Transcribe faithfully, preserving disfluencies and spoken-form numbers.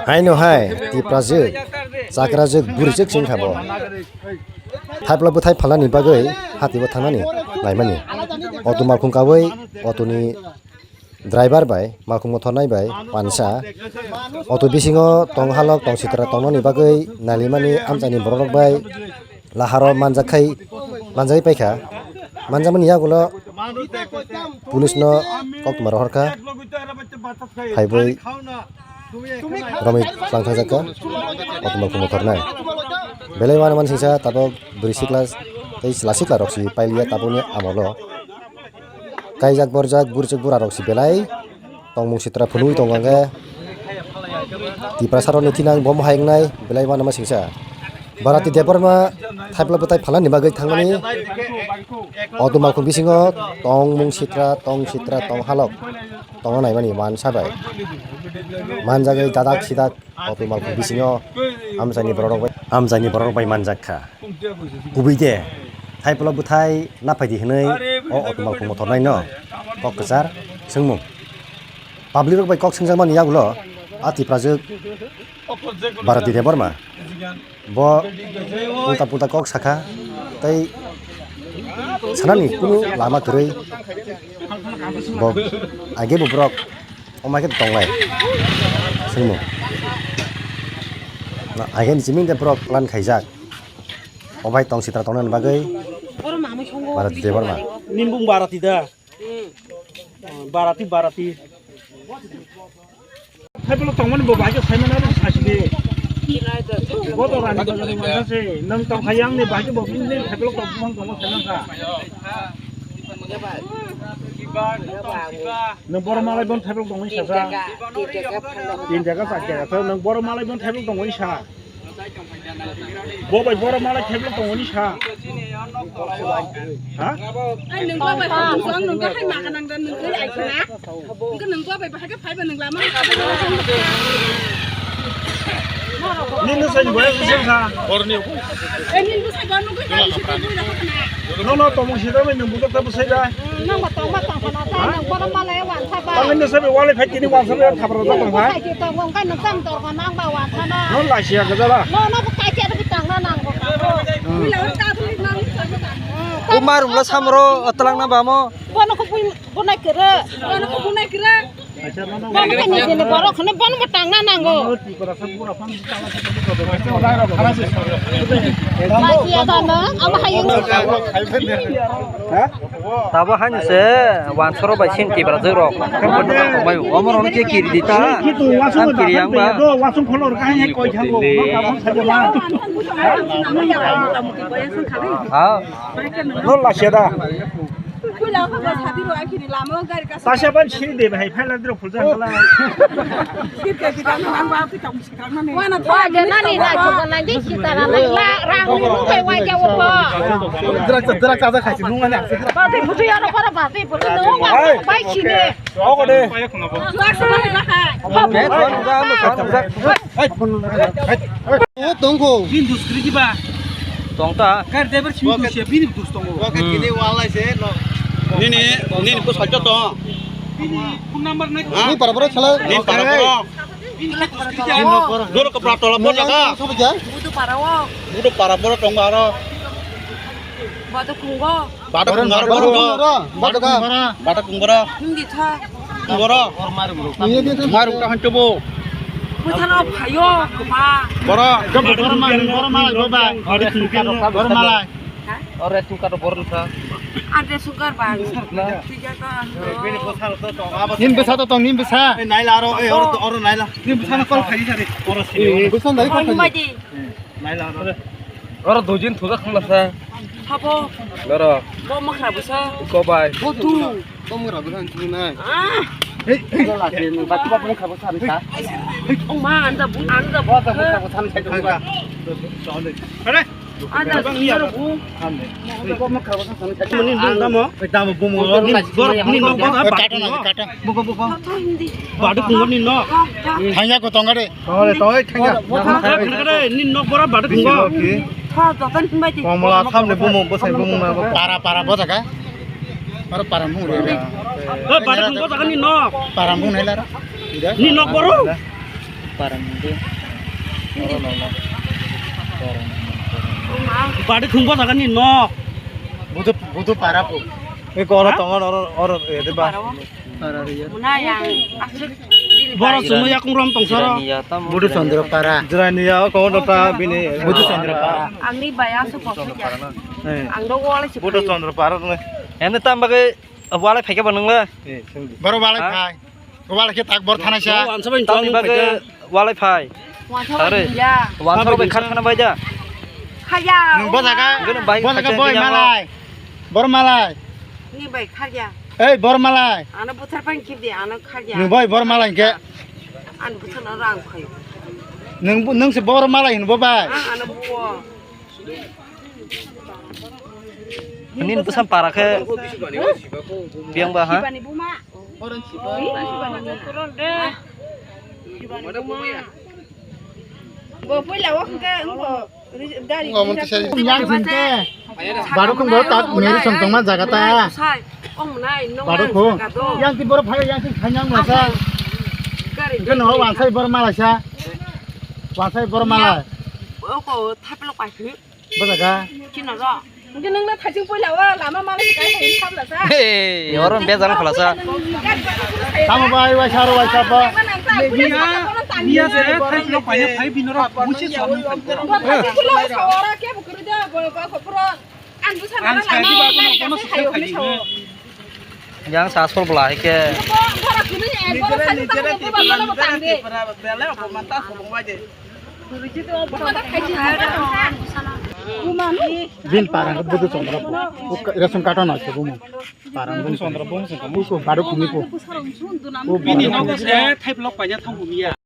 Haino hai Tiprajwk, chakrajwk, burijwk se wngkha bo. Thaipla bwthai phalnani bagwi hatibo thangnani naimani. Auto malkhung kawi, auto ni driver bai, malkhung mothornai bai, mansa. Auto bisingo tong halok, tong sitra tongnani bagwi nailimani amchaini bororok bai laharo manjak khai, manjagwi paikha. Manjakmani yagulo police no koktwma rohorkha. Phaibai romwi tlang thangjakha. Koktwma khumui thornai. Belai uanama singsa tabok bwrwi sikla tei chwla sikla rok si pailiya tabukni amolo. Kaijak borjak burchuk bura rok si belai tongmung sitra phunugwi tongo hwnkhe. Tiprasa rokni thinang bomo hai wngnai belai uanama singsa. Bharati Debbarma thaipla bwtai phalnani bagwi thangmani auto malkhung bisingo tongmung sitra, tong sitra, tong halok tongna naimani mansa bai manjagwi dadak sidak auto malkhung bisingo amchaini bororok bai, amchaini bororok bai manjak kha. Kubui de, thaipla bwthai naphai di hwnwi o auto malkhung mothornai no kok kwchar swngmung. Public rok bai kok swngjakmani yagulo a Tiprajwk Bharati Debbarma. Bo ulta pulta kok sakha tei sanani kunu lama kwrwi. Bo age bo borok omai khe tonglai swngmung. Age ni chiming de borok plan khaijak. Obai tong sitra tongnani bagwi Bharati Debbarma. Nimbung Bharati da. Barati, barati. Thaipolo tongmani bo bahai khe saimano aro sasidi. Bo to rani bazar ni mansa se. Nang tong hayang ni bahai khe bo bini thaipolo tong bumang tongma saimang kha. Nang boro malai bon thaipolo tongmani sasa. Tin jaga, char jaga. Nang boro malai bon thaipolo tongmani sa. Bo bai boro malai thaiblok tongoni sa. Ha? Ai, nwng bo bai hok tong, nwng bo hai maga nang dan nwng khe ai khna. Nwng bo bai bahai khe phai ba nwng lama. Nini sai ni boya sing kha. Borni. Eh, nini sai ba nwng khe ai sing kha. No, no, tomong sida bai nwng buka ta bwsai da. Nwng ba tong ba tong khana ta, nwng bono malai wansa ba. Tang ni sabi wale phai tini wansa ba thabra da tong ba. Sai ti tong wng kai nwng tam tor khana ang ba wansa na. No la sia ga da. No, no, bu kai ti ado bi tang na nang bo. Hmm. Ui la ta bu nang. Bu marum la samro atlang na ba mo. Bono ko bu bunai kere. Bono ko bunai kere. Bono khe nijini borok hwnwi bono bo tangna nango. Masiya dano, abo hayung. Tabo haino se wansoro bai sin tibra jero. Omo rono ke kiri dita. An kiri yang ba. Ha. No la seda. Tasa ban sini de bahai phaila dro phulja kala. Sirke di kami nang ba ti tong sikang mani. Wana to nani na ko nang di kita na la rang ni kai wai ja wo ko. Drak drak ta khai nung na. Ba ti butu ya ro ko ba ti butu no wa bai sini. Ogo de. O tongko. Bini dus kri kiba. Tongta. Kar driver simi dus ya, bini dus tongo. Oke, kini walai se no. Nini, nini ko salto to. Bini phone number nai. Ni para para chala. Ni para para. Bini ke dus kri ya. Doro ko pra tola pon jaga. Sabu ja. Budu para wo. Budu para para tongo aro. Bado kungo. Bata kungar boro. Bata kungar. Bata kungar. Hindi tha. Boro. Maru ta hancho bo. Buthano phayo kuma. Boro. Boro malai baba. Boro malai. Ore tu ka to boro sa. Ade sugar ba. Tiga ka. Nim bisa to tong nim bisa. Naila aro oro oro naila. Nim bisa na call khai sari. Oro sini. Bisa dari call khai. Naila aro. Oro dujin thuda khangla sa. Habo. Loro. Bo makhra busa. Ko bai. Bo tu. Bo makhra busa nai. Ah. Hei, hei. Ko la ke ni ba ba makhra busa ni sa. Ong ma anda bu anda bu. Bo ta makhra busa ni sa. Are. Anda bu. Bo makhra busa ni sa. Ni dam mo. Dam bu mo. Ni bor ni no ba. Kata na kata. Buka buka. Badu kungo ni no. Thangya ko tongare. Tongare toi thangya. Buka buka ni no bora badu kungo. Tha joton himbai ti. Komla thamne bumu bosai bumu na para para bo jaga. Para para mu re. Oi badu kungo jaga ni no. Para mu nai lara. Ni no boro. Para ni de. Badi thung bo jaga ni nok. Budu, budu para po. E koro tongo oro, oro, e de ba. Para ri ya. Muna yang asuk. Boro sumo yakung rom tong soro. Budu Chandra para. Jirani ya ko do ta bini. Budu Chandra para. Ang ni baya su bok ya. Eh. Ang do wala si. Budu Chandra para ne. Ene tam bagai wala phai ke ba nang le. Eh, sung di. Boro wala phai. Wala khe tak bor thana sa. Tamni bagwi walai phai. Are. Wansok bai khar khana bai da. Khaya. Nwng bo jaga. Nwng bai bo jaga khar boi khana malai. Bor malai. Ni bai khar ya. Ei bor malai. Ano buthar pan kip di ano khar ya. Nwng bai bor malai ke. An buthar na rang khai. Nwng nwng se bor malai hin bo bai. Ano bo. Nini bwsa para khe biyang ba ha? Bo puila o hwnkhe wngbo gari. Yang singke. Baru kung bo tak meri song tongma jaga ta. Baru kung. Yang ti bor phai yang ti khanyang masa. Gari. Keno wansai bor malaisa. Wansai bor malai. Oko thaplo paikhu. Bojaga. Chino ro. Hwnkhe nwngno thaising puila o lama malik kai hai khamla sa. Hey, oro bejal khala sa. Tamo bai, waisa ro, waisa ba. Miya, miya se thai lo paina thai binoro musi sa. Bo thaising puila o sa ora ke bukuri de bo ko ko pro. An bu sa na lama malik kai hai hwnkhe sa. Yang sasol bela hai ke. Bin parang budu chondro. Ration card na se bumu. Parang budu chondro bumu se. Buku baru kumi ku. Bini nogo se thai blok paja thang bumiya.